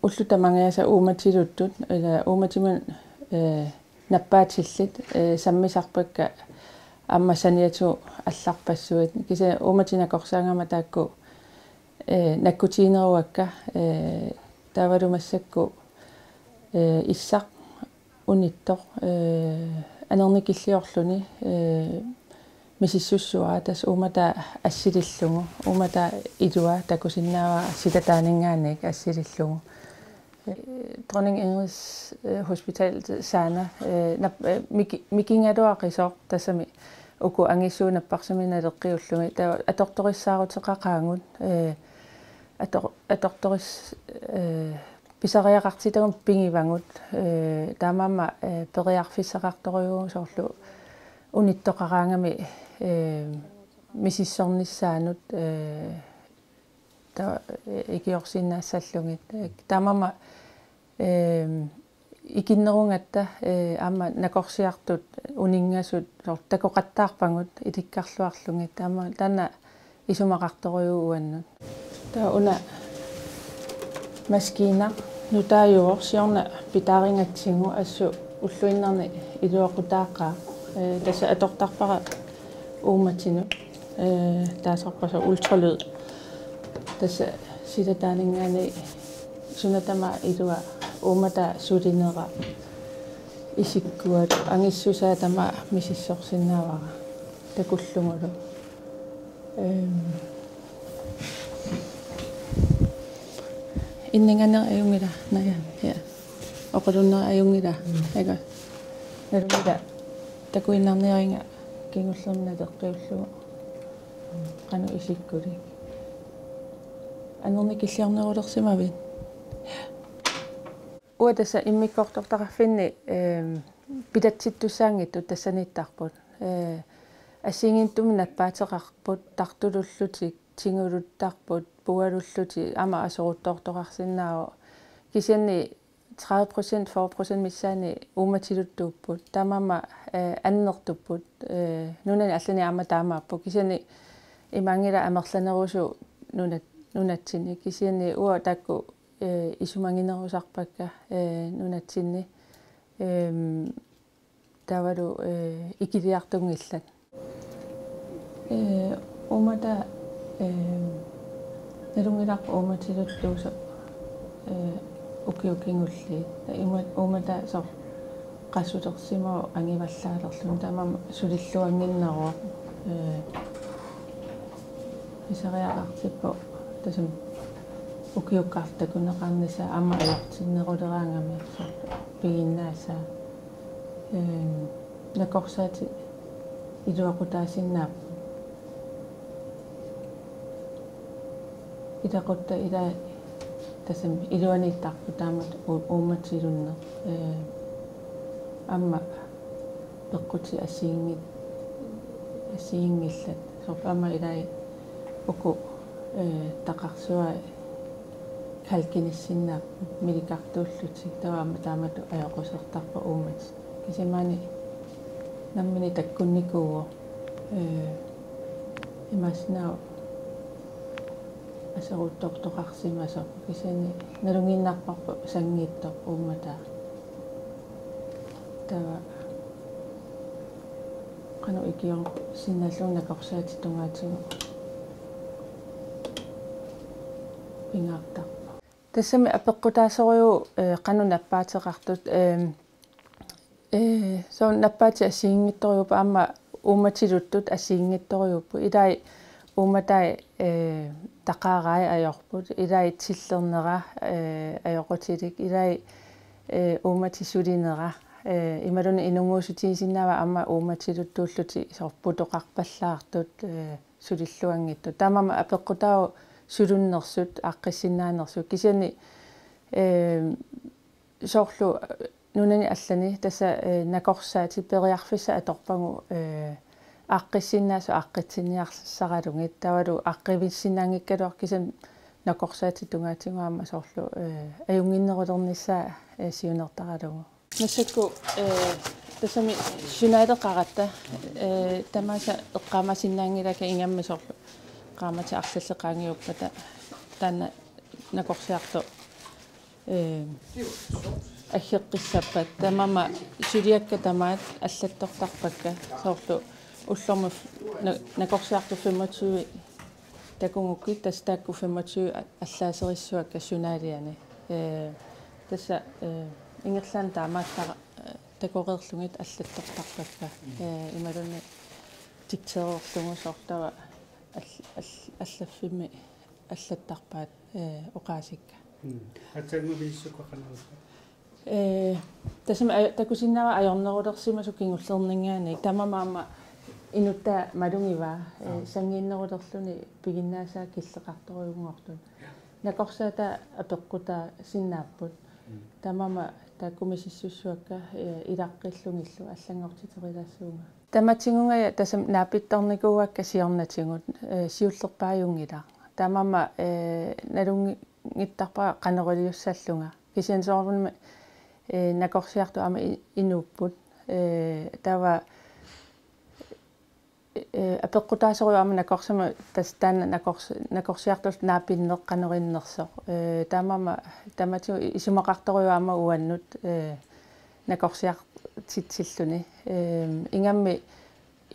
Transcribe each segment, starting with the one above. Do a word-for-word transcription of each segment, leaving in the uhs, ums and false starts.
Ullut tamangajaasa uummatiluttut, ila uummatimut, eh, nappaatillit, eh, sammisarpakka aamma saniatigut allarpassuit. Kisianni uummatit nakorsaagama taakku, eh, nakkutigineruakka, eh, taavalu massakkut, eh, issaq unittoq, eh, anernikilliorluni, eh, misissussua, tassa uummataa assilillugu, uummataa ilua takusinnaavaa silataaninngaanniit assilillugu. Eh, Dronning Ingrids, eh, Hospital saana, eh, nap-, eh, miki-, mikigaluaqisoq tassami uku angissuut napparsimmik naleqqiullugit, taava atortorissaaruteqaqaagut, eh, ator-, atortoris-, eh, pisariaqartitagut pigivagut, eh, taamaammat, eh, periarfissaqartorujuuvoq soorlu unittoqaraangami, eh, misissornissaanut, eh, ta-, eh, ikiorsinnaassallugit. Eh, taamaammat, eh, ikinnerugatta, eh, aamma nakorsiartut uninngasut soorlu takoqattaarpagut ilikkarluarlugit. Taama taanna isumaqartorujuuvoq uannut. Taava una maskiina nutaajuvoq siorna pitaarigatsigu, assut ulluinnarni iluaqutaaqaaq. Eh, tassa atortarpara uummatinut. Eh, taasarpara soorlu ultralyd. Tassa silataaninngaanniit suna tamaat ilua uummataa sulinera isikkualu angissusaa tamaat misissorsinnaavara takullugulu. Ehm. Inninganera ajunngilaq, naja, ja. Oqalunnera ajunngilaq, mm, aga. Nalunngilara takuinnarniariga kingullermik naleqqiullugu. Qanoq isikkulik. Anernikilliornerulersimavit? Uanga tassa immikkoortortaqarfinni, ehm, pilatsittussaanngitsut tassaniittarput. Eh, assigiinngitsumik nappaateqarput, tartulullutik, tiguluttarput, pugalullutik, aamma aseruttoortoqarsinnaavoq. Kisianni tredive procent, fyrre procent missaanni uummatiluttuupput. Taamaammat, eh, annertupput. Eh, nunani allani aamma taamaapput. Kisianni imaanngilaq amerlanerusoq nunat-, nunatsinni. Kisianni uanga taakku, eh, isumaginerusarpakka, eh, nunatsinni. Ehm, taavalu, eh, ikiliartunngillat. Eh, uummataa, eh, nalunngilarput uummatiluttuusoq, eh, ukiut kingulliit. Ima-, uummataa soorlu qasulersimavoq angivallaalerluni, taamaammat sulilluannginneruvoq. Eh, pisariaqartippoq tassami ukiukkaarluta takuneqarnissaa aamma ajortinneruleraangami soorlu piginnaasaa. Ehm, nakorsaatit iluaqutaasinnaapput. Ilaqutta ilai tassami iluaniittarput taamatut u-, uummatilunneq. Ehm, aamma peqqutit assigiinngit-, assigiinngillat. Soorlu aamma ilai uku, eh, taqarsuai kalkinissinnaapput milikartuullutik, taava aamma taamatut ajoqusertarpoq uummatit. Kisianni maani nammineq takkunnikuuvoq, eh, imaassinnaavoq aseruttoortoqarsimasoq, kisianni nalunngiinnarparput sanngitsoq uummataa. Taava qanoq ikiorsinnaallugu nakorsaatit tungaatigut pingaartarpoq. Tassami apeqqutaasorujuuvoq, eh, qanoq nappaateqartut, ehm, eh, soorlu nappaatit assigiinngitsorujuupput aamma uummatiluttut assigiinngitsorujuupput. Ilai uummatai, eh, taqaarai ajorput, ilai tillernera, eh, ajoqutilik, ilai, eh, uummatit sulinera, eh, imaluunniit inunnguussutigisinnaavai aamma uummatiluttuullutik soorlu putoqarpallaartut, eh, sulilluanngitsut. Taamaammat apeqqutaavoq sulunnersut, aaqqissinnaanersut. Kisianni, eh, soorlu nunani allani tassa, eh, nakorsaatit periarfissat atorpagut, eh, aaqqissinnaasut aaqqissinniarsaralugit, taavalu aaqqivissinnaanngikkaluarpoq kisianni nakorsaatit tungaatigut aamma soorlu, eh, ajunnginnerulernissaa, eh, siunertaralugu. Massakkut, eh, tassami journaleqaratta, eh, tamaasa eqqaamasinnaanngilakka ingammik soorlu qaammatit arlallit qaangiuppata taanna nakorsiartoq Ee, aggeqqissappat tamanna suliakka tamaat allattortarpakka soorlu ullormut na-, nakorsiartut femogtyve takugukkit tassa taakku femogtyve a-, allaaserissuakka journaliani. Ee, tassa, ee, ingerlaannaq taamaattara, ee, takoreerlugit allattortarpakka. Ee, imaluunniit dikteererlugu soorlu taava all-, all-, allaffimmi allattarpaat, ee, oqaasikka. Mm. Aatsaannguaq misissukkut qanoq iliorpa? Ee, tassami aj-, takusinnaavat ajornerulersimasut kingullerninngaanniit. Tamanna aamma inuttaa malugivaa, ee, Aa. sanngiinnerulerluni piginnaasaat killeqartorujunngortut. Ja. Nakorsaata apeqqutaasinnaapput. Mm. Tamanna taakku misissussuakka, ee, ilaqqillugillu allanngortiterilaassuunga. Tamatigungaja tassami naapittornikuuakka siornatigut, ee, siullerpaajunngilaq. Tamanna, ee, nalunngittarpara qanoriliussallunga. Kisianni soorunami, ee, nakorsiartut aamma i-, inuupput. Ee, taava, ee, apeqqutaasorujuk aamma nakorsama tassa taanna nakors-, nakorsiartullu naapinneq qanoq innersoq. Ee, tamanna tamatigut isumaqartorujuk aamma uannut, ee, nakorsiartitsilluni. Ee, ingammik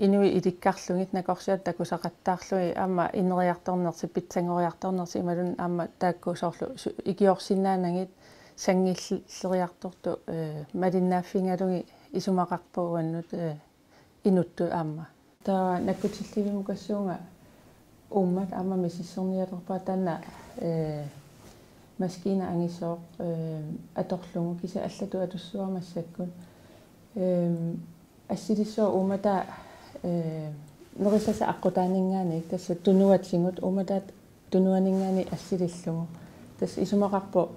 inuit ilikkarlugit nakorsiartut takusaqattaarlugit aamma ineriartornertik, pitsanngoriartornertik imaluunniit aamma taakku soorlu su-, ikiorsinnaanagit sanngilleriartortut, ee, malinnaaffigalugit isumaqarpoq uannut, ee, inuttut aamma. Taava nakkutillivimukassuunga uummat aamma misissornialerpara taanna, ee, maskiina angisooq, ee, atorlugu kisianni allatut atussavara massakkut. Ee, assilissuaq uummataa, ee, nerisasat aqqutaaninngaanniit tassa tunuatigut uummataa tunuaninngaanniit assilillugu. Tassa isumaqarpoq,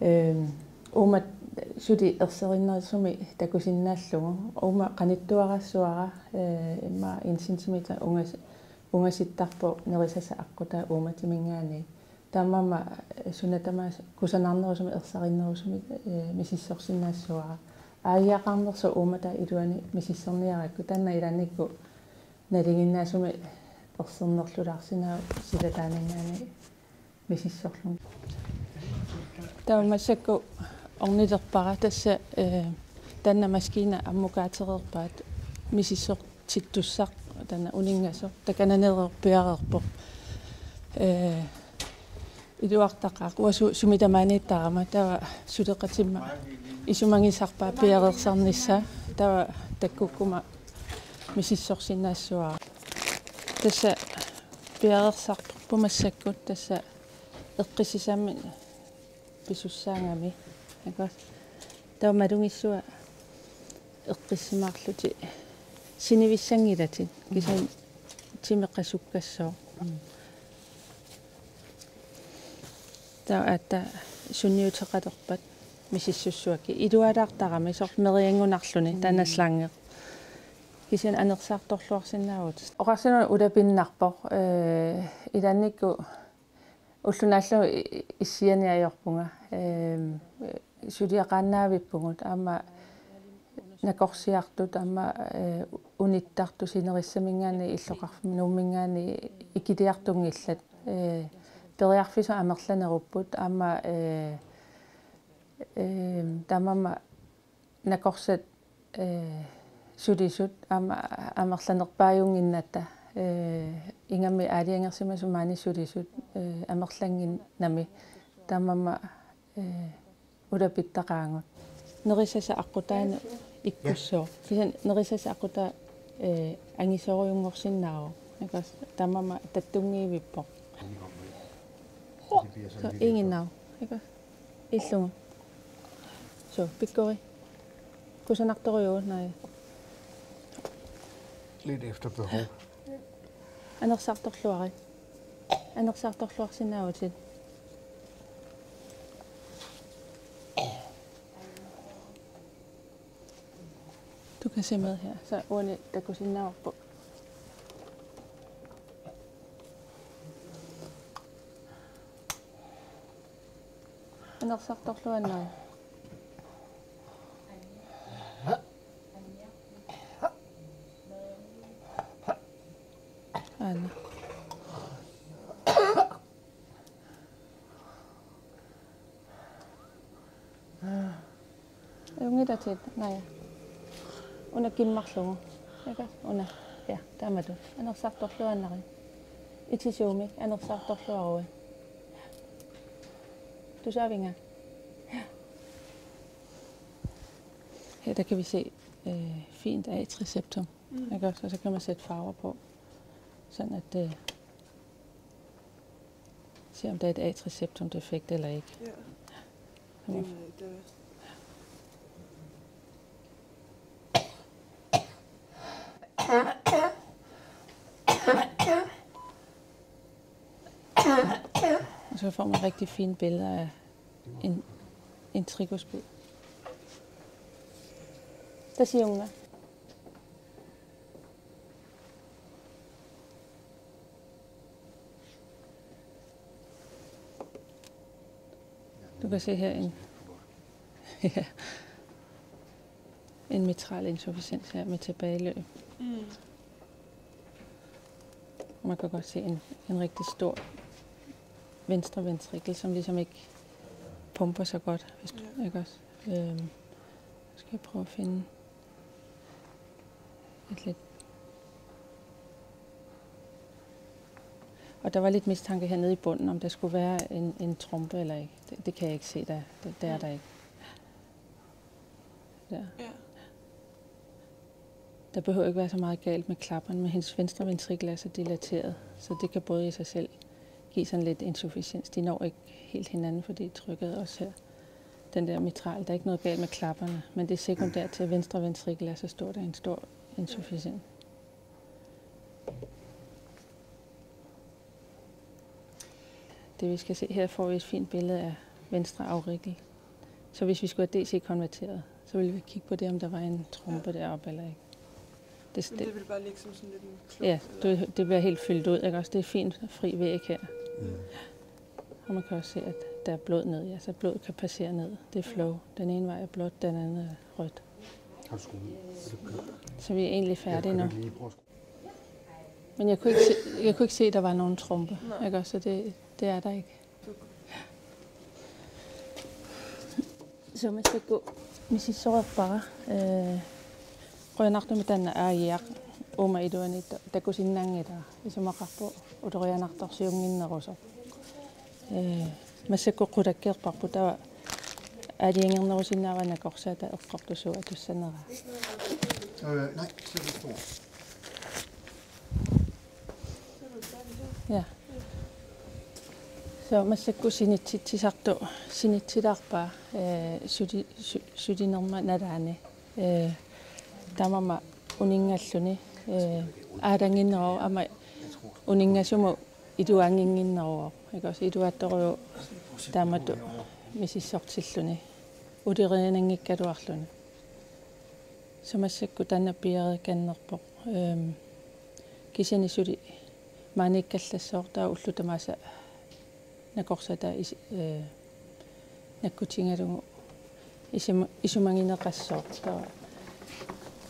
ee, uummat suli erserinnerusumik takusinnaallugu. Uummat qanittuaraassuara, ee, immaqa en centimeter ungas-, ungasittarpoq nerisasat aqqutaa uummatiminngaanniit. Tamanna, ee, suna tamaat kusanarnerusumik ersarinnerusumik, ee, misissorsinnaassavara. Aagiaqarnersoq uummataa iluani misissorniarakku. Taanna ilaannikkut nalinginnaasumik ersernerlulaarsinnaavoq silataaninngaanniit misissorlunga. Taava massakkut ornilerpara tassa, ee, taanna maskiina ammukaatereerpaat misissortittussaq taanna uninngasoq takananeereerpoq piareerpoq. Ee, iluartaqaaq uanga su-, sumi tamaaniittarama taava suleqatima isumagisarpara piareersarnissaa taava takkukkuma misissorsinnaassavara. Tassa piareersarparput massakkut tassa eqqissisaammik pisussaagami. Taava malugissuaq eqqissimaarlutik sinivissanngilatit kisianni timi qasukkassaaq. Taava aatsaat sunniuteqalerpat misissussuakkit ilualaartarami soorlu merianngunarluni taanna slange. Kisianni anersaartorluarsinnaavutit. Oqarsinnaavugut ulapinnarpoq, ee, ilaannikkut ulloq naallugu i-, i-, issiani ajorpunga. Ee, suliaqaannaavippugut aamma nakorsiartut aamma, ee, unittartut sinerissaminngaanniit illoqarfimmi Nuumminngaanniit ikiliartunngillat. Ee, periarfissat amerlanerupput aamma, ee, ee, tamanna nakorsat, ee, sulisut aamma amerlanerpaajunnginnatta, ee, ingammik aalajangersimasut maani sulisut, ee, amerlannginnami tamanna, ee, ulapittaqaagut. Nerisasat aqqutaanut ikkussooq. Kisianni nerisasat aqqutaa, ee, angisoorujunngorsinnaavoq. Nakorsa tamanna tattunngivippoq. Så, ingen nav. Ikke? Illugu. Så, pikkori. Kusanartorujuuvoq, nej. Lidt efter behov. Anersaartorluarit. Anersaartorluarsinnaavutit. Du kan se med her. Så uani takusinnaavarput. Anersaartorluaannarpoq. Aana. Ajunngilaq, naja. Una kimmarlugu. Ika, una. Ja, taamatut. Anersaartorluaannarpoq. Itisuumik anersaartorluaruit. Tusaavinga? Ja. Her, der kan vi se, øh, fint A tre-septum. Mm. Ikke også? Og så kan man sætte farver på, sådan at, øh, se om der er et A tre-septum defekt eller ikke. Ja. Sådan. Det er, det er Og så får man rigtig fine billeder af en, en trigosbid. Der siger hun, hvad? Du kan se her en, ja, en mitral insufficiens her med tilbageløb. Mm. Man kan godt se en, en rigtig stor venstre ventrikel, som ligesom ikke pumper så godt, hvis du, ja, ikke også? Øhm, skal jeg prøve at finde et lidt. Og der var lidt mistanke hernede i bunden, om der skulle være en, en trombe eller ikke. Det, det kan jeg ikke se, der. Det, det er der ikke. Der. Ja. Der behøver ikke være så meget galt med klapperne, men hendes venstre ventrikel er så dilateret, så det kan både i sig selv give sådan lidt insufficiens. De når ikke helt hinanden, fordi trykket er også her. Den der mitral, der er ikke noget galt med klapperne, men det er sekundært til, at venstre ventrikel er så stor, der er en stor insufficiens. Det vi skal se her, får vi et fint billede af venstre aurikel. Så hvis vi skulle have D C-konverteret, så ville vi kigge på det, om der var en trombe, ja, deroppe eller ikke. Det, men det, det vil bare ligge som sådan lidt en klump, ja, eller? Det, det bliver helt fyldt ud, ikke også? Det er fint fri væg her. Mm. Og man kan også se, at der er blod ned. Altså, blod kan passere ned. Det er flow. Den ene vej er blåt, den anden er rødt. Har du skruet? Er det kørt? Så vi er egentlig færdige nu. Ja, kan du lige prøve at skrue? Men jeg kunne ikke se, jeg kunne ikke se, at der var nogen trombe. Nej. Ikke også? Så det, det er der ikke. Sumiassakku misissoreerpara, eh, qujanartumik taanna aajiaq uuma iluani ta-, takusinnaanngilaq, isumaqarpoq ulorianartorsiunnginnerusoq. Eh, massakkut qulakkeerparput, taava aalajangernerusinnaavara nakorsaata eqqortussaq atussanera. Øh, nej, så er det spor. Ja. Så massakkut sinitsitsisartoq, sinitsilaarpaa, eh, suli-, su-, sulinerma nalaani. Eh, taamaammat uninngalluni, eh, aalannginneruvoq aamma uninngasumut iluaannginnginneruvoq. Ikke også? Iluaattorujuuvoq taamatut misissortilluni. Uloriananngikkaluarluni. Sumiassakku taanna piareekannerpoq. Øhm, kisianni suli maaniikkallassaaq, taava ullut tamaasa nakorsaata is-, øh, nakkutigalugu isuma-, isumagineqassaaq, taava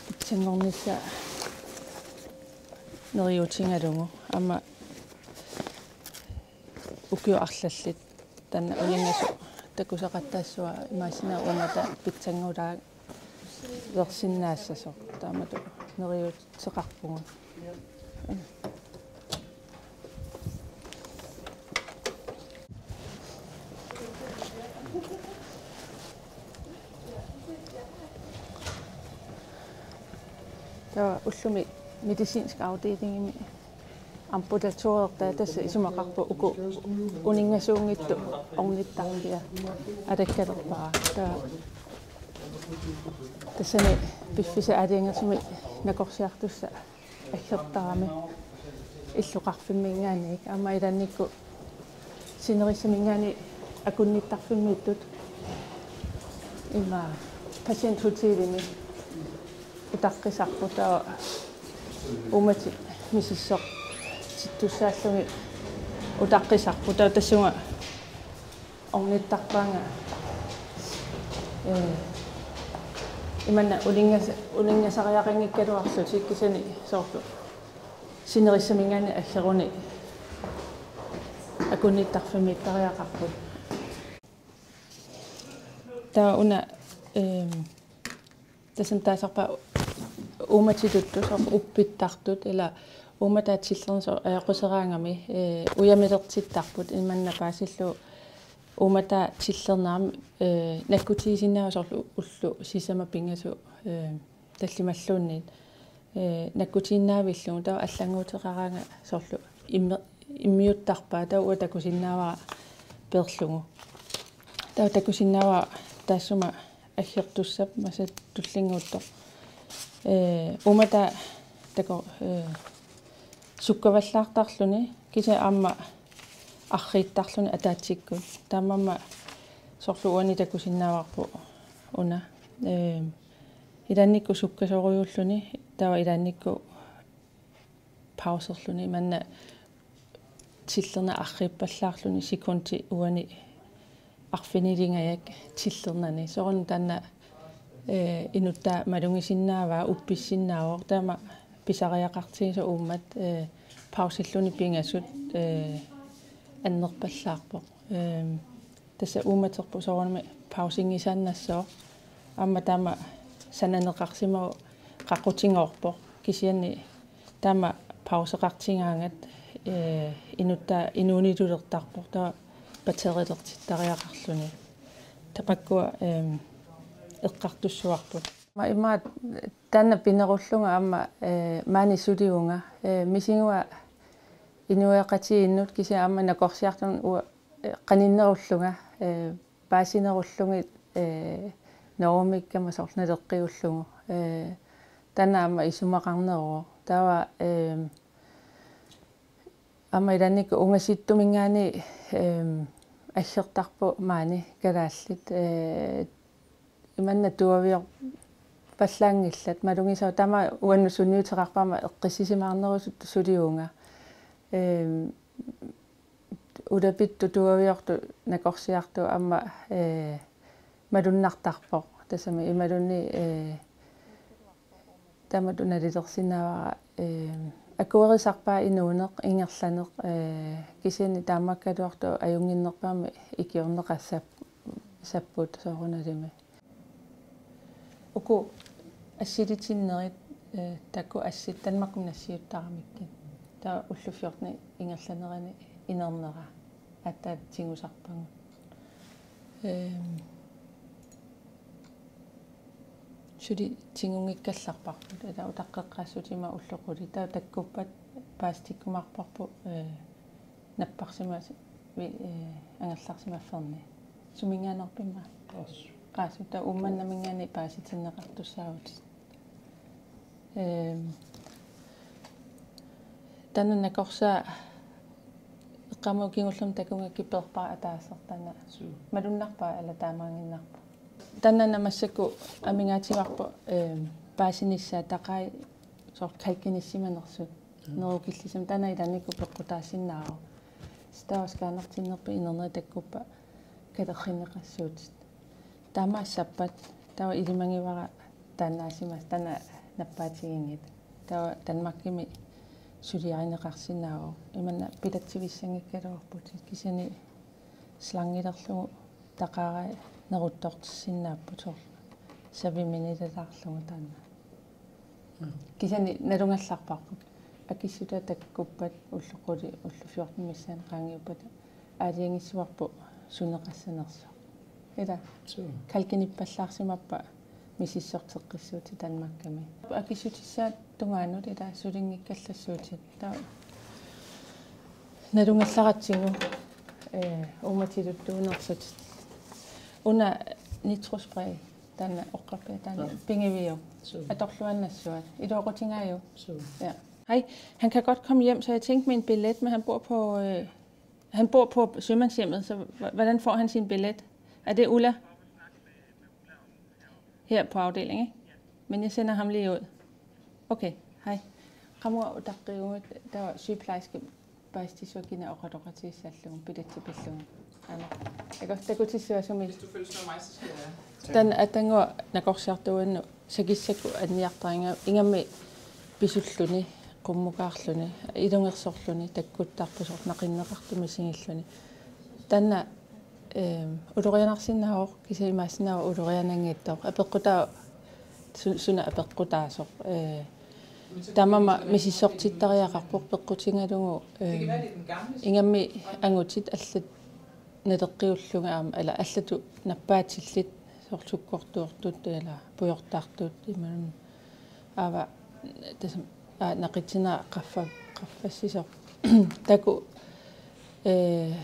pitsanngornissaa neriuutigalugu. Aamma ukiut arlallit taanna uninngasut takusaqattaassavara, imaassinnaavoq uumata pitsanngulaarsinnaassasoq, taamatut neriuuteqarpugut. Taava ullumi medicinsk afdelingimi ambulatorier, taava tassa isumaqarpoq uku uninngasuunngitsut ornittarfiat alakkalerpara. Taava tassani piffissap aalajangersumik nakorsiartussaq aggertarami illoqarfimminngaanniit, aamma ilaannikkut sinerissaminngaanniit akunnittarfimmiittut, ima patienthotelimi utaqqisarput, taava uumatik misissortittussaallugit utaqqisarput, taava tassunga ornittarpaannga, eh, imanna uninngas-, uninnngasariaqanngikkaluarlutik, kisianni soorlu sinerissaminngaanniit aggeruni akunnittarfimmiittariaqarput. Taava una, ehm, tassami taasarpaat uumatitut soorlu uppittartut, ila uummataat tillerneq soorlu ajoquseraangami, eh, ujamilertittarput, imanna paasillugu uummataat tillerneq aamma, eh, nakkutigisinnaavaa soorlu ullut sisamat pingasut, eh, tallimalluunniit. Eh, nakkutiginnaavillugu taava allannguuteqaraangat soorlu imme-, immiuttarpaat, taava uanga takusinnaavara peerlugu. Taava takusinnaavara taassuma aggertussap masatut tullinnguuttoq. Eh, uummataat tako-, eh, sukkavallaartarluni kisianni aamma arriittarluni ataatsikkut. Taamaammat soorlu uani takusinnaavarput una. Eh, ilaannikkut sukkasorujuulluni, taava ilaannikkut pauserluni, imanna tillerneq arriippallaarluni sekundi uani arfinilingajak tillernani. Soorunami taanna, eh, inuttaa malugisinnaavaa, uppissinnaavoq, taama pisariaqartigisoq uummat, eh, pausilluni pingasut, eh, annerpallaarpoq. Ehm, Tassa uummaterput soorunami pausinngisaannassooq. Aamma taama sananeqarsimavoq qaqutigoorpoq. Kisianni taama pauseqartigaangat, eh, inuttaa inuunilulertarpoq. Taava batterilertittariaqarluni. Tamakkua, ehm, eqqartussavarput. Ma immaqa taanna pinerullunga aamma, eh, maani sulivunga. Eh, misigivara inuiaqatigiinnut kisianni aamma nakorsiartunut uanga, eh, qaninnerullunga, eh, paasinerullugit, eh, noorumiikkama soorlu naleqqiullugu. Eh, taanna aamma isumaqarneruvoq. Taava, eh, aamma ilaannikkut ungasittuminngaanniit, eh, aggertarput maani kalaallit, eh, imanna tuaviorpallaanngillat, malugisara taama uannut sunniuteqarpara aamma eqqissisimaarnerusutut sulivunga. Eh, ulapittut tuaviortut nakorsiartut aamma, eh, malunnartarpoq. Tassami imaluunniit, eh, taamatut nalilersinnaavara, eh, akuerisarpaa inuuneq, ingerlaneq, eh, kisianni taamaakkaluartoq ajunnginnerpaamik ikiorneqassap-, -sapput soorunalimi. Uku assilitinnerit, eh, taakku assit Danmarkimi nassiuttaramikkit. Taava ullut fjorten ingerlanerani inernera aatsaat tigusarpagut. Ehm, suli tigunngikkallarparput, ila utaqqeqqaassutima ullut qulit. Taava takkuppat paasitikkumaarparput, eh, napparsimasoq, vi-, eh, angerlarsimafferni. Suminngaanneerpimma? Qaasut. Qaasut, taava Uummannaminngaanniit paasitinneqartussaavutit. Ehm, taanna nakorsaa eqqaamavara kingullermik takugakkit peerpara ataaseq taanna. Suu. Malunnarpa, ila taamaanngiinnarpa? Taanna massakkut amigaatigaarput, ehm, paasinissaa taqai soorlu kalkinissimanersut. Mm. Nerukillisima taanna ilaannikkut peqqutaasinnaavoq. Taava scannertinnerpit inerneri takkuppat kalerrinneqassuutit. Taamaassappat taava ilimagivara taannaasimasoq taanna nappaatiginngitsoq. Taava Danmarkimi suliarineqarsinnaavoq. Imanna bilatsivissanngikkaluarputit kisianni slangilerlugu taqaarai neruttortissinnaapput soorlu. Saviminilalaarlugu taanna. Mm. Kisianni nalugallarparput. Akissutaat takkuppat ullut qulit, ullut fjorten missaanni qaangiuppata aalajangissavarput suneqassanersoq. Ila. Suu. Kalkinippallaarsimappat misissorteqqissuutit Danmarkimi. Akissutissaata tungaanut ila sulinngikkallassuutit. Taava nalugallaratsigu, eh, uummatitut tuunersutit. Una nitrospray taanna oqqarpiaq taanna. Aa. Pigiviuk? Suu. Atorluaannassuat. Iluaqutigaajuk? Suu. Ja. Hej, han kan godt komme hjem, så jeg tænkte med en billet, men han bor på, øh, han bor på sømandshjemmet, så h-, hvordan får han sin billet? Er det Ulla? Her på afdelingen, ikke? Men jeg sender ham lige ud. Okay, hej. Qamuuna utaqqigumut taava sygeplejerske paasissuakka oqaloqatigissallugu, billetsi pillugu. Aana. Ikke? Takutissavasumik. Hvis du følger mig, så skal jeg. Taanna atannguaq nakorsiartuunnginnami sakissakkut anniartariga-, ingammik pisulluni, qummukaarluni, ilungersorluni, takkuttarpoq soorlu naqinneqartut misigilluni. Taanna Ehm, ulorianarsinnaavoq, kisianni imaassinnaavoq uloriananngitsoq. Apeqqutaa su-, suna apeqqutaasoq. Eh, tamanna misissortittariaqarpoq peqqutigalugu, ehm, ingammik angutit allat naleqqiullugit aamma, ila allatut nappaatillit, soorlu sukkortuutut ila pujortartut imaluunniit aava tassa, aa, naqitsinera qaffa-, qaffassisoq. Taakku, eh,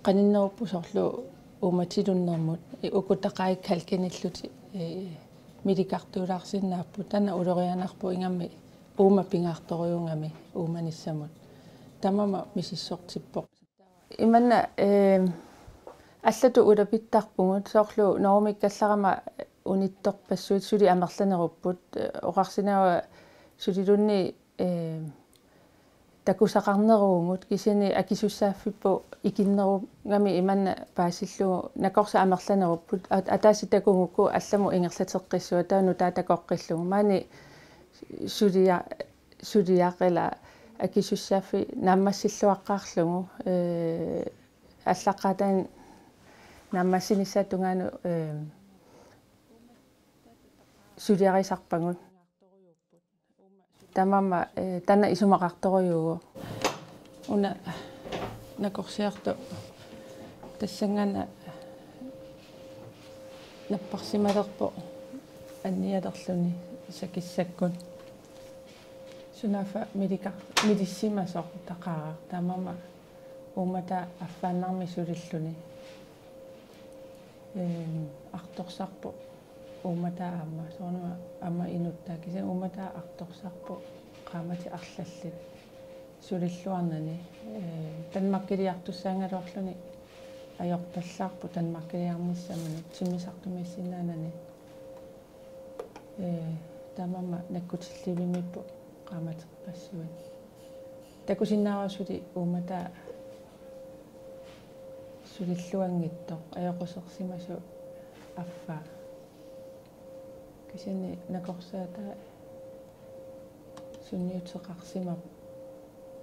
qaninnerupput soorlu uumatilunnermut, i-, uku taqaakkalkanillutik, eh, milikartuulaarsinnaapput, taanna ulorianarpoq ingammik uuma pingaartorujuugami uumanissamut. Tamanna misissortippoq. Imanna, eh, allatut ulapittarpugut, soorlu normikkallarama unittorpassuit suli amerlanerupput, eh, oqarsinnaavara suliluunniit, eh, takusaqarneruvugut, kisianni akisussaaffipput ikinnerugami imanna paasillugu, nakorsat amerlanerupput, at-, ataaseq takugukku allamut ingerlateqqissuat, taava nutaaq takoqqillugu. Maani sulia-, suliaq ila akisussaaffik naammassilluaqqaarlugu, eh, allaqqaataani naammassinissaata tungaanut, eh, suliarisarpagut. Tamanna, eh, taanna isumaqartorujuuvoq. Una nakorsiartoq tassanngaannaq napparsimalerpoq annialerluni sakissakkut. Sunaaffa milikar-, milissimasoq taqaaraq, tamanna uumataa affaannarmik sulilluni. Ehm, artorsarpoq uumataa aamma, soorunami aamma inuttaa, kisianni uumataa artorsarpoq qaammatit arlallit sulilluarnani. Eh, Danmarkiliartussaagaluarluni ajorpallaarpoq Danmarkiliarnissamani timmisartumiissinnaanani. Eh, tamanna nakkutillivimmiippoq qaammaterpassuit. Takusinnaavara suli uumataa sulilluanngitsoq, ajoqusersimasoq affaa. Kisianni nakorsaataa sunniuteqarsimavoq,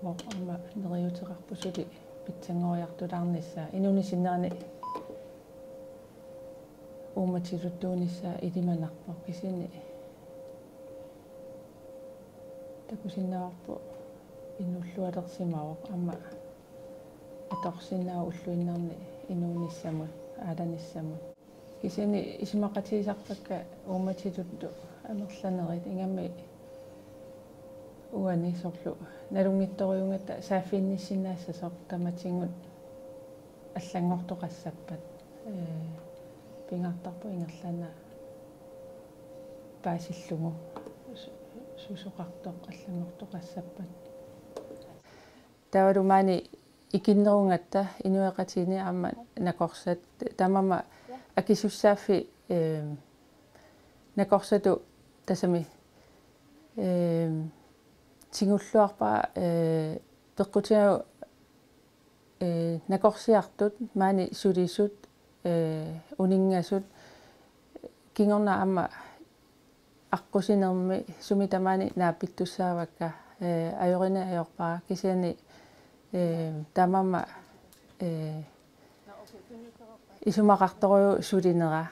aamma neriuuteqarpoq suli pitsanngoriartulaarnissaa. Inuuneq sinnerani uummatiluttuunissaa ilimanarpoq, kisianni takusinnaavarput inuullualersimavoq, aamma atorsinnaavoq ulluinnarni inuunissamut, aalanissamut. Kisianni isumaqatigisarpakka uummatiluttut amerlanerit, ingammik uani soorlu nalunngitsorujuugatta saaffiginnissinnaassasoq tamatigut allanngortoqassappat. Eh, pingaartarpoq ingerlaannaq paasillugu su-, susoqartoq allanngortoqassappat. Taavalu maani ikinnerugatta inuiaqatigiinni aamma nakorsat, tamanna akisussaaffik, eh, nakorsatut tassami, eh, tigulluarpara, eh, peqqutigalugu, eh, nakorsiartut maani sulisut, eh, uninngasut, kingorna aamma aqqusinermi sumi tamaani naapittussaavakka, eh, ajorineq ajorpara, kisianni, eh, tamanna, eh, isumaqartorujuuvoq sulinera.